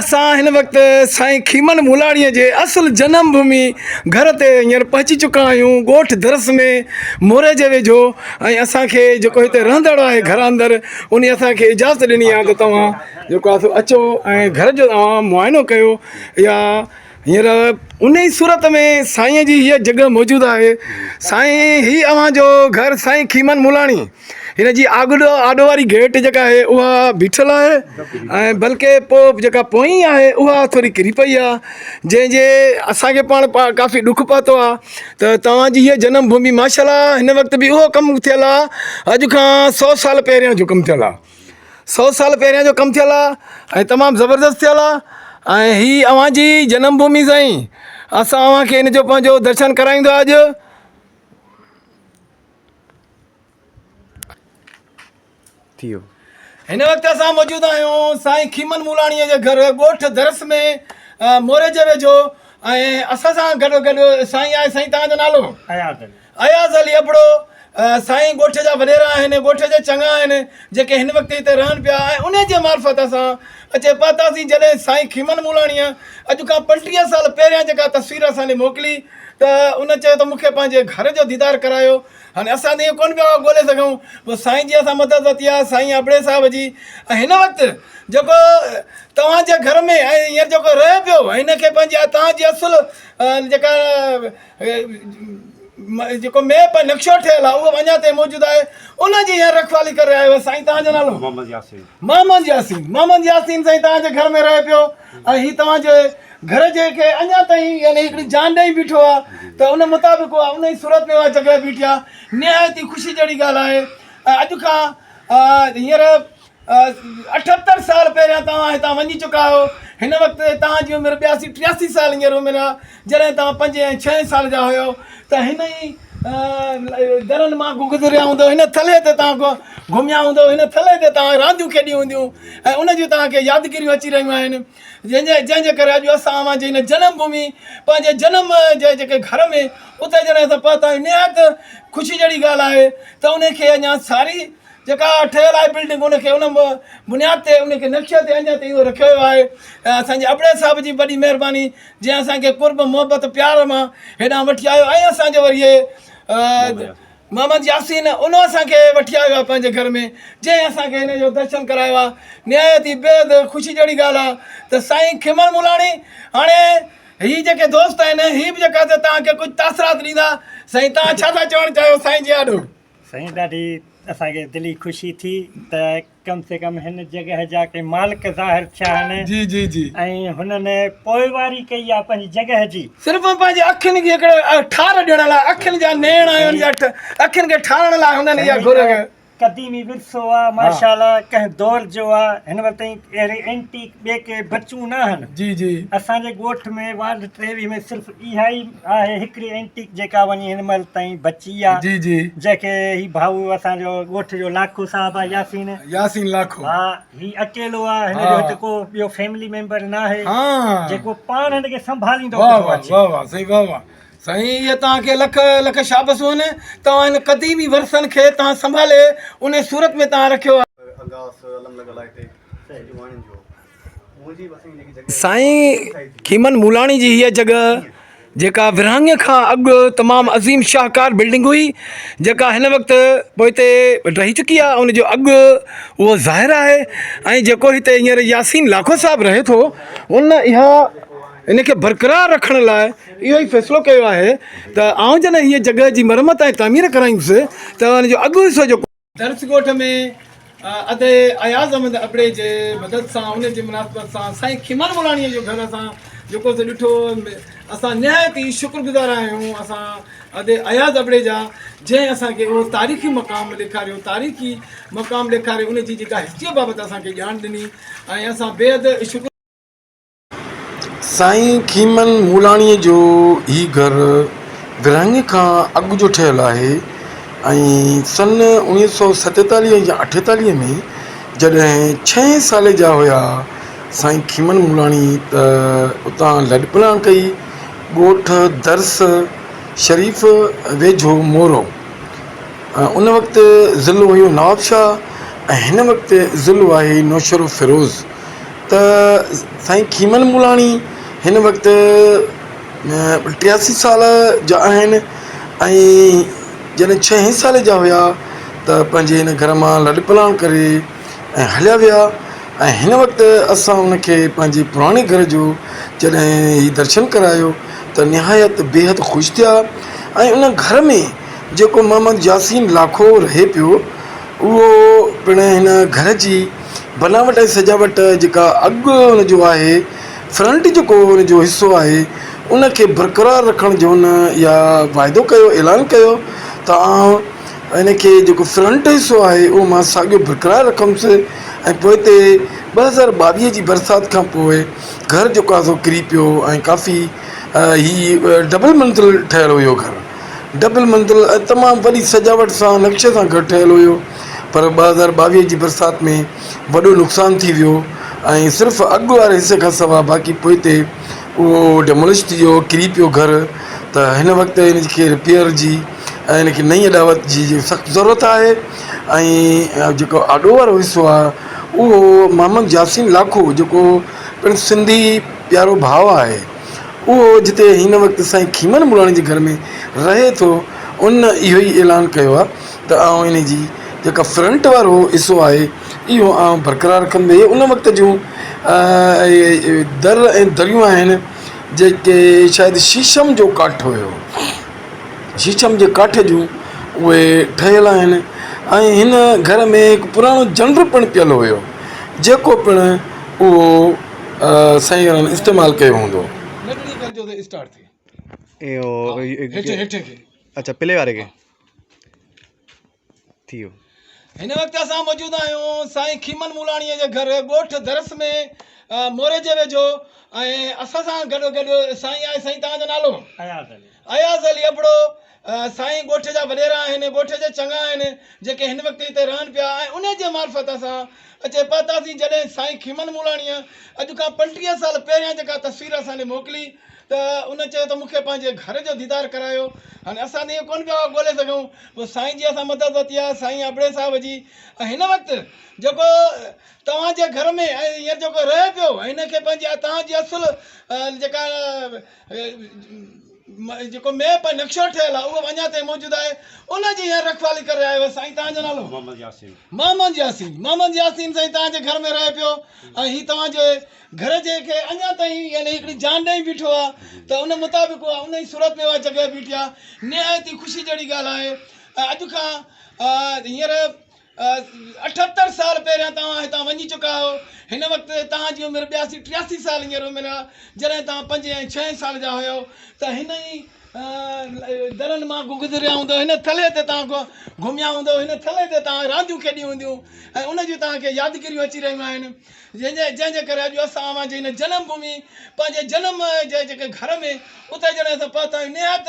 اسان هن وقت سائين کيمن مولاڻيء جي اصل جنم ڀومي گهر تي هينئر پهچي چڪا آهيون ڳوٺ درس ۾ موري جي ويجهو ۽ اسان کي جيڪو هتي رهندڙ آهي گهر اندر انهي اسان کي اجازت ڏني آهي ته توهان جيڪو آهي سو اچو ۽ گهر جو توهان معائنو ڪيو يا هينئر انهي صورت ۾ سائين جي هيء جڳهه موجود آهي سائين هي اوهان جو گهر سائين کيمن مولاڻي هن جي آڳڏو آڏو واري گيٽ جيڪا آهي اها بيٺل آهي ۽ بلڪه پوء جيڪا پوئين آهي اها ٿوري ڪري پئي آهي جنهن جي اسان کي پاڻ ڪافي ڏک پهتو آهي ته توهان جي هيء جنم ڀومي ماشاء الله هن وقت به اهو ڪم ٿيل آهي اڄ کان سو سال پهريان جو ڪم ٿيل آهي سو سال پهريان جو ڪم ٿيل آهي ۽ تمام زبردست ٿيل آهي ۽ هي اوهان جي جنم ڀومي سائين اسان اوهان کي هن جو پنهنجو درشن ڪرائيندو اڄ ٿي ويو. هن وقت اسان موجود آهيون سائين کيمن مولاڻيء جي گهر ڳوٺ درس ۾ موري جي ويجهو ۽ اسان سان گڏو گڏ سائين آهي سائين توهان جو نالو؟ اياز علي. اياز علي ابڙو سائين ڳوٺ جا وڏيرا آهن ڳوٺ جا چڱا آهن جيڪي هن وقت هتي رهن پيا ۽ انهي جي معرفت اسان اچي پهتاسين جڏهن سائين کيمن مولاڻيء اڄ کان 35 سال پهريان جيڪا تصوير اسان ڏي موڪلي ته ان چيو ته مون کي پنهنجي گهر جو ديدار ڪرايو هاڻي اسان ته ائين ڪونه پيا ڳولي سگهون پوء سائين جي اسان مدد ورتي آهي سائين ابڙي صاحب جي ۽ هن وقت جيڪو توهان جي گهر ۾ ۽ هينئر جيڪو رهي پيو ۽ هن کي پنهنجي توهان جي اصل جيڪا جيڪو ميپ ۽ نقشو ٺهيل آهي اهو به اڃا تائين موجود آهي ان جي هينئر رکوالي ڪري رهيا آهيو سائين توهان جو نالو محمد ياسين محمد ياسين محمد ياسين سائين توهان جي گهر ۾ رهي پيو ۽ هي توهان جي گهر جي کي اڃا تائين يعني هڪڙي جان ڏئي بيٺو آ ته ان مطابق اها ان ئي صورت ۾ اها جڳهه بيٺي آ نهايت ئي خوشي جهڙي ڳالهه آهي ۽ اڄ کان هينئر 78 سال پهريان توهان هتان وڃي چڪا آهيو هن وقت توهان جي عمر 82 83 سال هينئر عمر آ جڏهن توهان پنجين ۽ ڇهين سال جا هيو ته هن ئي درن مان گذريا هوندو هن ٿلهي تي توهان گهميا هوندو هن ٿلهي تي توهان رانديون کيڏيون هونديون ۽ ان جون توهان کي يادگيريون اچي رهيون آهن جنهن جي ڪري اڄ اسان اوهان جي هن جنم ڀومي پنهنجي جنم جي جيڪي گهر ۾ اتي جڏهن اسان پهتا آهيون نهايت خوشي جهڙي ڳالهه آهي ته ان کي اڃا ساري جيڪا ٺهيل آهي بلڊنگ ان کي ان بنياد تي ان کي نقشي تي اڃا تائين اهو رکيو ويو آهي ۽ اسان جي ابڙي صاحب جي وڏي مهرباني جنهن اسان کي قرب محبت پيار مان هيڏانهن وٺي آيو ۽ اسان جو وري هي محمد ياسين ان اسان کي وٺي آيو آهي پنهنجي گهر ۾ جنهن اسان کي هن جو درشن ڪرايو آهي نهايت ئي بيحد خوشي جهڙي ڳالهه آهي ته سائين کيمڻ مولاڻي هاڻي هي جيڪي دوست آهن هي به جيڪا توهان کي ڪجهه تاثرات ڏيندا سائين توهان ڇا ٿا چوڻ چاهيو سائين جي آڏو. سائين ڏاڍي اسان کي دلي خوشي ٿي ته ڪم سي ڪم هن جڳهه جا ڪي مالڪ ظاهر ٿيا آهن جي جي جي ۽ هنن پوئواري ڪئي آهي پنهنجي جڳهه جي. صرف پنهنجي اکين کي هڪڙو ٺار ڏيڻ لاء اکين جا نيڻ ۽ ان جا اکين کي ٺارڻ لاء هنن اها گهر قديمي ورثو آ ماشاء الله ڪنهن دور جو آ هن وقت تائين اهڙي اينٽيڪ ٻئي ڪي بچون نه آهن جي جي. اسان جي ڳوٺ ۾ وارڊ 23 ۾ صرف اها ئي آهي هڪڙي اينٽيڪ جيڪا وڃي هن مهل تائين بچي آ جي جي. جنهن کي هي ڀائو اسان جو ڳوٺ جو لاکو صاحب آ ياسين ياسين لاکو ها هي اڪيلو آ هن جو هتي ڪو ٻيو فيملي ميمبر ناهي ها جيڪو پاڻ هن کي سنڀاليندو واه پيو واه اچي. واه واه سائين واه واه سائين اهي توهان کي لک لک شابسون توهان هن قديمي ورثن کي توهان سنڀالي انهي صورت ۾ توهان رکيو آهي. سائين کيمن مولاڻي جي هيء جڳهه جيڪا ورهاڱي کان اڳ تمام عظيم شاهڪار بلڊنگ هئي جيڪا هن وقت پوئتي ڊهي چڪي آهي ان جو اڳ اهو ظاهر آهي ۽ جيڪو هتي هينئر ياسين لاکو صاحب رهي ٿو ان اها ان کي برقرار رکڻ لاء اهو ئي فيصلو ڪيو آهي ته آئون جڏهن هيء جڳهه جي مرمت ۽ تعمير ڪرائيندس ته ان جو اڳ حصو جيڪو. درس ڳوٺ ۾ ادي اياز احمد ابڙي جي مدد سان ان جي مناسبت سان سائين کيمن مولاڻيء جو گهر اسان جيڪو سو ڏٺو اسان نهايت ئي شڪر گذار آهيون اسان ادي اياز ابڙي جا جنهن اسان کي اهو تاريخي مقام ڏيکاريو تاريخي مقام ڏيکاري ان جي جيڪا هسٽريء بابت اسان کي ڄاڻ ڏني ۽ اسان بيحد شڪر سائين کيمن مولاڻيء جو هي گهر ورهاڱي کان اڳ جو ٺهيل آهي ۽ سن 1947 يا 48 ۾ جڏهن ڇهين سالي جا هيا سائين کيمن مولاڻي ته اتان لڏپلاڻ ڪئي ڳوٺ درس شريف ويجهو مورو ان وقت ضلعو هيو نوابشاهه ۽ هن وقت ضلعو آهي نوشهروفيروز. ته سائين کيمن مولاڻي هن وقت 83 سال جا آهن ۽ جڏهن ڇهين سال جا هيا ته پنهنجي هن گهر مان لڏپلاڻ ڪري ۽ هليا ويا ۽ هن وقت اسان ان کي پنهنجي پراڻي گهر جو جڏهن هي درشن ڪرايو ته نهايت بيحد خوش ٿيا ۽ ان گهر ۾ جيڪو محمد ياسين لاکو رهي پيو اهو پڻ هن گهر جي بناوٽ ۽ سجاوٽ جيڪا اڳ ان جو آهي فرنٽ جيڪو ان جو حصو آهي ان کي برقرار رکڻ جو هن اها واعدو ڪيو اعلان ڪيو ته آئون ان کي جيڪو فرنٽ حصو آهي اهو مان ساڳيو برقرار رکندس ۽ پوئتي 2022 جي برسات کان پوء گهر جيڪو آهي سو ڪري پيو ۽ ڪافي هي ڊبل منزل ٺهيل هيو گهر ڊبل منزل ۽ تمام وڏي سجاوٽ سان نقشي سان گهر ٺهيل هيو پر 2022 جي برسات ۾ وڏو نقصان ٿي ويو ۽ صرف اڳ واري حصي کان سواء باقي پوئتي اهو ڊيمولش ٿي ويو ڪري پيو گهر ته هن وقت ان کي رپيئر جي ۽ ان کي نئين اڏاوت جي سخت ضرورت آهي ۽ جيڪو آڏو وارو حصو آهي اهو محمد ياسين لاکو جيڪو پڻ سنڌي پيارو ڀاء آهي اهو جتي هن وقت سائين کيمن مولاڻي جي گهر ۾ رهي ٿو ان اهو ئي اعلان ڪيو آهي ته آئون ان جي جيڪا فرنٽ وارو حصو آهي اهو آئون برقرار رکندس ان وقت جون در ۽ دريون آهن جيڪي شايد شيشم جو ڪاٺ هيو شيشم جي ڪاٺ جون اهي ٺهيل آهن ۽ هن گهر ۾ هڪ پراڻو جنڊ پڻ پيل هيو جيڪو پڻ اهو سائين وارن استعمال ڪيو هوندو. ننڍڙي ڪرجو ته اسٽارٽ ٿئي. اهو هيٺ هيٺ کي. اڇا پلي واري کي ٿي ويو. هن وقت اسان موجود آهيون سائين کيمن مولاڻي جي گهر ڳوٺ درس ۾ موري جي ويجهو ۽ اسان سان گڏو گڏ سائين آهي سائين توهان جو نالو؟ اياز علي. اياز علي ابڙو سائين ڳوٺ جا وڏيرا آهن ڳوٺ جي چڱا آهن جيڪي هن وقت هتي رهن پيا ۽ انهي جي معرفت اسان اچي پهتاسين جڏهن سائين کيمن مولاڻيء اڄ کان 35 سال پهريان جيڪا تصوير اسان ڏي موڪلي ته ان چيو ته مون کي پنهنجي گهر جو ديدار ڪرايو هاڻي اسان ته ائين ڪونه پيا ڳولي سگهون پوء سائين جي اسان مدد ورتي آهي سائين ابڙي صاحب جي ۽ هن وقت جيڪو توهان جي گهر ۾ ۽ هينئر جيڪو رهي پيو ۽ هن کي پنهنجي توهان جي اصل جيڪا جيڪو ميپ ۽ نقشو ٺهيل آهي اهو به اڃا تائين موجود آهي ان جي هينئر رکوالي ڪري آيو آهي سائين توهان جو نالو؟ محمد ياسين. محمد ياسين محمد ياسين سائين توهان جي گهر ۾ رهي پيو ۽ هي توهان جي گهر جي کي اڃا تائين يعني هڪڙي جان ڏئي بيٺو آهي ته ان مطابق اها ان ئي صورت ۾ اها جڳهه بيٺي آهي نهايت ئي خوشي جهڙي ڳالهه آهي ۽ اڄ کان هينئر 78 سال پهريان توهان هتان وڃي چڪا آهيو. هن وقت توهان جي عمر ٻياسي ٽياسي سال هينئر عمر آهي. جڏهن توهان پنجين ۽ ڇهين سال جا هيؤ ته هن ئي درن مان گذريا هوندؤ، هن ٿلهي تي توهان گهميا هوندؤ، هن ٿلهي تي توهان رانديون کيڏيون هونديون ۽ ان جون توهان کي يادگيريون اچي رهيون آهن. جنهن جي ڪري اڄ اسان اوهان جي هن جنم ڀومي پنهنجي جنم جي جيڪي گهر ۾ اتي جڏهن اسان پهتا آهيون نهايت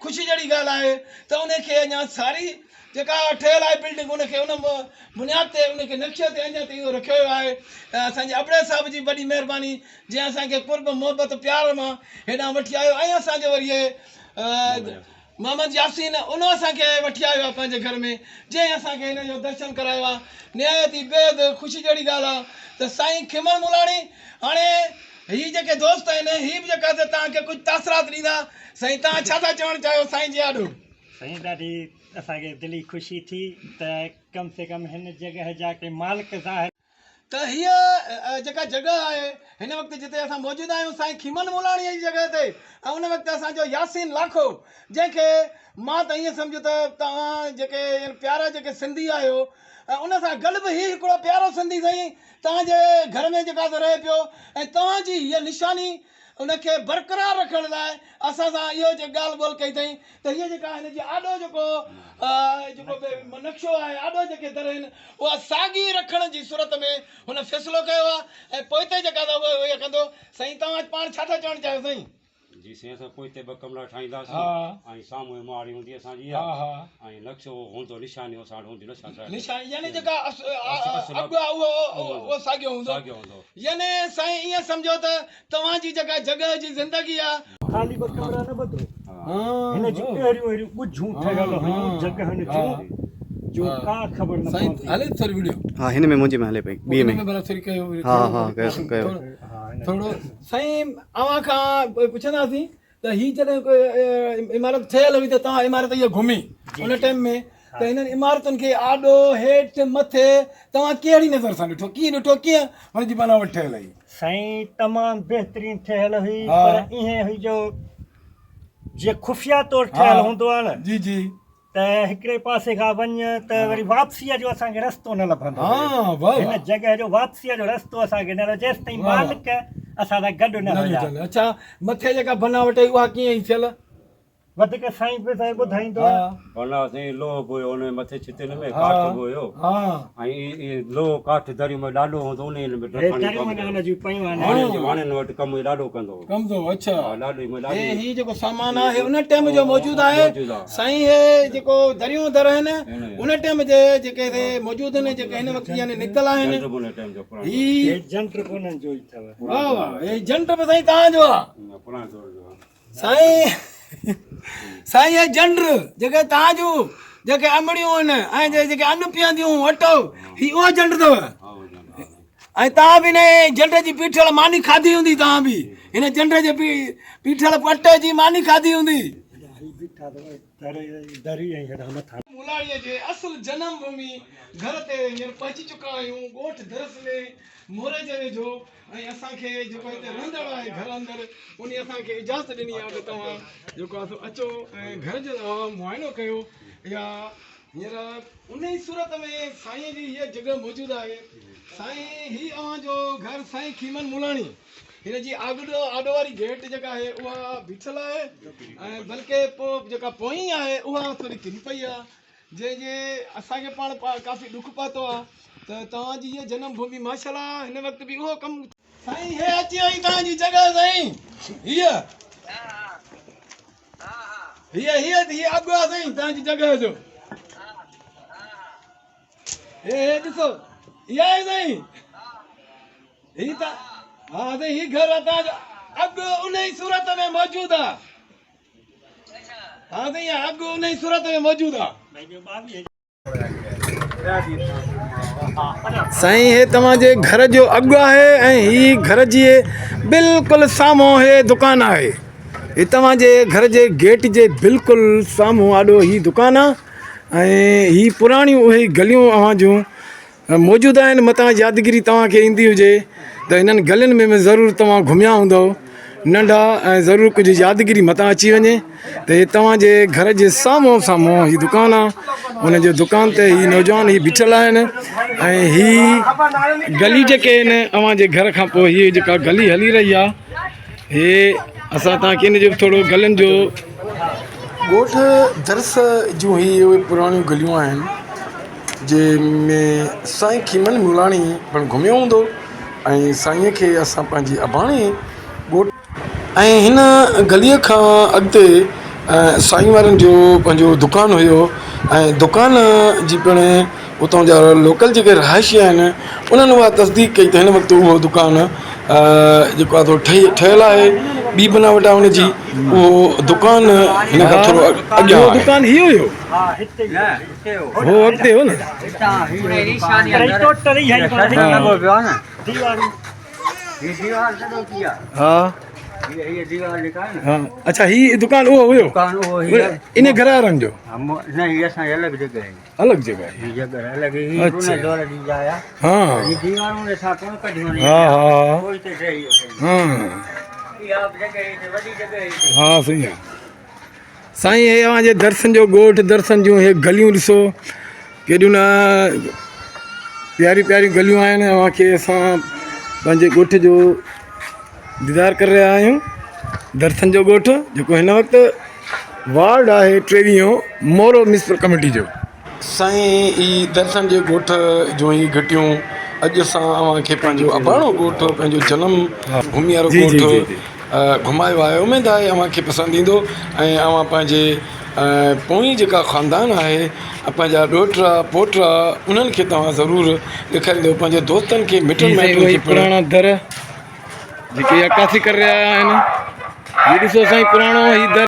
خوشي جهڙي ڳالهه آهي ته ان کي اڃا ساري جيڪا ٺهيل آهي بلڊنگ ان کي ان بنياد تي ان کي نقشي تي اڃا تائين اهو رکيو ويو آهي ته اسان جي ابڙي صاحب جي وڏي مهرباني جنهن اسان کي قرب محبت پيار مان هيڏانهن وٺي آيو ۽ اسان جو وري اهي محمد ياسين ان اسان کي وٺي آيو آهي پنهنجي گهر ۾ جنهن اسان کي هن جو درشن ڪرايو آهي نهايت ئي بيحد خوشي جهڙي ڳالهه آهي ته سائين کيمڻ مولاڻي هاڻي هي جيڪي دوست آهن هي به جيڪا توهان کي ڪجهه تاثرات ڏيندا سائين توهان ڇا ٿا چوڻ چاهيو سائين جي آڏو. سائين ڏاڍي اسان کي دلي خوشي ٿي ته ڪم سي ڪم هن جڳهه جا ڪي مالڪ ظاهر. ته هيء جيڪا جڳهه آهي هن وقت جتي اسان موجود آهيون سائين کيمن مولاڻيء جي جڳهه تي ۽ ان وقت اسان جو ياسين لاکو جنهن کي مان ته ائين سمجهو ته توهان جيڪي پيارا جيڪي سنڌي آهيو ۽ ان سان گڏ به هي هڪڙو پيارو سنڌي سائين توهان جي گهر ۾ جيڪا سو رهي پيو ۽ توهان جي هيء نشاني ان کي برقرار رکڻ لاء اسان سان اهو جي ڳالهه ٻولهه ڪئي اٿئين ته هيء جيڪا هن جي آڏو جيڪو جيڪو نقشو آهي آڏو جيڪي در آهن اها ساڳي رکڻ جي صورت ۾ هن فيصلو ڪيو آهي ۽ پوئتي جيڪا اٿو اهو اهو ڪندو. سائين توهان پاڻ ڇا ٿا چوڻ چاهيو سائين؟ جي سائين اسان پوئتي ٻه ڪمرا ٺاهينداسين ۽ سامهون ماڙي هوندي اسان جي اها ۽ نقشو هوندو نشاني اسان وٽ هوندي نشان صاحب نشاني يعني جيڪا اڳ آهي اهو اهو ساڳيو هوندو ساڳيو هوندو. يعني سائين ائين سمجهو ته توهان جي جيڪا جڳهه جي زندگي آ. خالي ٻه ڪمرا نه ٻڌو. هن جون اهڙيون اهڙيون ڳجهون ٺهيل هيون جڳهن جون. جو ڪا خبر نه سائين پوندي. هلي ٿوري وڊيو. ها هن ۾ منهنجي ۾ هلي پئي ٻي ۾. ۾ ڀلا ٿوري ڪيو. ها ها ڪيو ڪيو. ٿورو سائين اوهان کان پڇنداسين ته هي جڏهن عمارت ٺهيل هئي ته توهان عمارت اها گهمي ان ٽائيم ۾ ته هنن عمارتن کي آڏو هيٺ مٿي توهان ڪهڙي نظر سان ڏٺو ڪيئن ڏٺو ڪيئن هن جي بناوٽ ٺهيل هئي. سائين تمام بهترين ٺهيل هئي پر ائين هئي جو جيئن خفيه طور ٺهيل هوندو آهي نه جي جي ته هڪڙي پاسي کان وڃ ته وري واپسيء جو اسان کي رستو نه لڀندو هيو. هن جڳهه جو واپسيء جو رستو اسان کي نه لڀندو جيستائين مالڪ اسان سان گڏ نه هيا. اڇا مٿي جيڪا بناوٽ هئي اها ڪيئن هئي ٿيل؟ وڌيڪ سائين به سائين ٻڌائيندو. بناوٽ سائين لوهه به هيو ان ۾ مٿي ڇتين ۾ ڪاٺ به هيو ۽ اهي لوهه ڪاٺ دريون ۾ ڏاڍو هوندو انهي ۾ هي دريون اڃا ان جون پيون آهن. واڻين وٽ ڪم ڏاڍو ڪندو هو. ڪم ٿو اڇا. ها ڏاڍو ۾ ڏاڍو. هي هي جيڪو سامان آهي ان ٽيم جو موجود آهي سائين هي جيڪو دريون در آهن ان ٽيم جي جيڪي هتي موجود آهن جيڪي هن وقت يعني نڪتل آهن هي هي جنڊ به انهن جو ئي اٿو. واه واه هي جنڊ به سائين توهان جو آهي. پراڻي دور جو آهي. سائين سائين هي جنڊ جيڪي توهان جون جيڪي امڙيون آهن ۽ جيڪي ان پيئنديون اٽو هي اهو جنڊ اٿو. ۽ توهان به هن جنڊ جي پيٺل ماني کاڌي هوندي توهان به هن جنڊ جي پيٺل اٽي جي ماني کاڌي هوندي. مولاڻيء جي اصل جنم ڀومي گهر تي هينئر پهچي چڪا آهيون ڳوٺ درس ۾ موري جي ويجهو ۽ اسان کي جيڪو هتي رهندڙ آهي گهر اندر انهي اسان کي اجازت ڏني آهي ته توهان جيڪو آهي سو اچو ۽ گهر جو توهان معائنو ڪيو يا هينئر انهي صورت ۾ سائين جي هيء جڳهه موجود آهي. سائين هي اوهان جو گهر سائين کيمن مولاڻي هن جي آڳڏو آڏو واري گيٽ جيڪا آهي اها بيٺل آهي ۽ بلڪه پوء جيڪا پوئين آهي اها ٿوري ڪري پئي آهي جنهن جي اسان کي پاڻ ڪافي ڏک پهتو آهي ته توهان جي هيء جنم ڀومي ماشاءالله هن وقت به اهو ڪم سائين هي اچي وئي توهان جي جڳهه سائين هيء هيء هيء هيء اڳ آ سائين توهان جي جڳهه جو هي هي ڏسو اها آهي سائين هي ته ها سائين هي گهر آ توهان جو اڳ ان ئي صورت ۾ موجود آ ها سائين اڳ ان ئي صورت ۾ موجود آ. سائين هي توهان جي گهر جو اڳ آهي ۽ هي گهر جي بلڪل سامهون هي دڪان آهي هي توهان جي گهر جي گيٽ جي بلڪل سامهون آڏو هي دڪان آهي ۽ هي پراڻيون اهي گليون اوهان جون موجود آهن متان يادگيري توهان کي ايندي هجي ته هنن گلين ۾ به ضرور توهان گهميا هوندؤ ننڍا ۽ ضرور ڪجهه يادگيري متان اچي وڃي ته هي توهان جي گهر جي سامهون سامهون هي دڪان آهي ان جي دڪان تي هي نوجوان هي بيٺل آهن ۽ هي گلي جيڪي آهن اوهان جي گهر کان پوء هي جيڪا گلي هلي رهي آهي هي اسان توهان کي ان جو به ٿورو گلين جو. ڳوٺ درس جون هي اهي پراڻيون گليون آهن جنهن ۾ سائين کيمن مولاڻي پڻ گهميو هوندو ۽ سائين کي اسان پنهنجي اباڻي ڳوٺ. ۽ هن گليء کان اڳتي سائين وارن جو پنهنجو دڪان هيو ۽ دڪان جي پڻ اتان جا لوڪل جيڪي رهائشي آهن انهن اها تصديق ڪئي ته هن وقت اهو دڪان جيڪو آهي سو ٺهي ٺهيل آهي ٻي بناوٽ آهي ان جي اهو دڪان هن کان ٿورو اڳيان اهو آهي. دڪان هي هيو هو اڳتي هو نه. ها ها اڇا هي دڪان اهو هيو ان گهر وارن جو الڳ جڳهه آهي اڇا ها ها ها ها ها صحيح آهي سائين هي اوهان جي درسن جو ڳوٺ درسن جون هي گليون ڏسو ڪيڏيون نه پياريون پياريون گليون آهن اوهان کي اسان پنهنجي ڳوٺ جو ديدار ڪري رهيا آهيون درسن جو ڳوٺ جيڪو هن وقت وارڊ آهي ٽيويهون مورو ميونسپل ڪميٽي جو. سائين هي درسن جي ڳوٺ جون هي گهٽيون اڄ اسان اوهان کي پنهنجو اباڻو ڳوٺ پنهنجو جنم ڀومي وارو ڳوٺ گهمايو آهي اميد آهي اوهان کي پسند ايندو ۽ اوهان پنهنجي پوئين جيڪا خاندان آهي پنهنجا ڏوهٽا پوٽا انهن کي توهان ضرور ڏيکاريندو پنهنجي دوستن کي مٽن مائٽن کي پڻ. پراڻا در جيڪي عڪاسي ڪري رهيا آهن هي ڏسو سائين پراڻو هي در.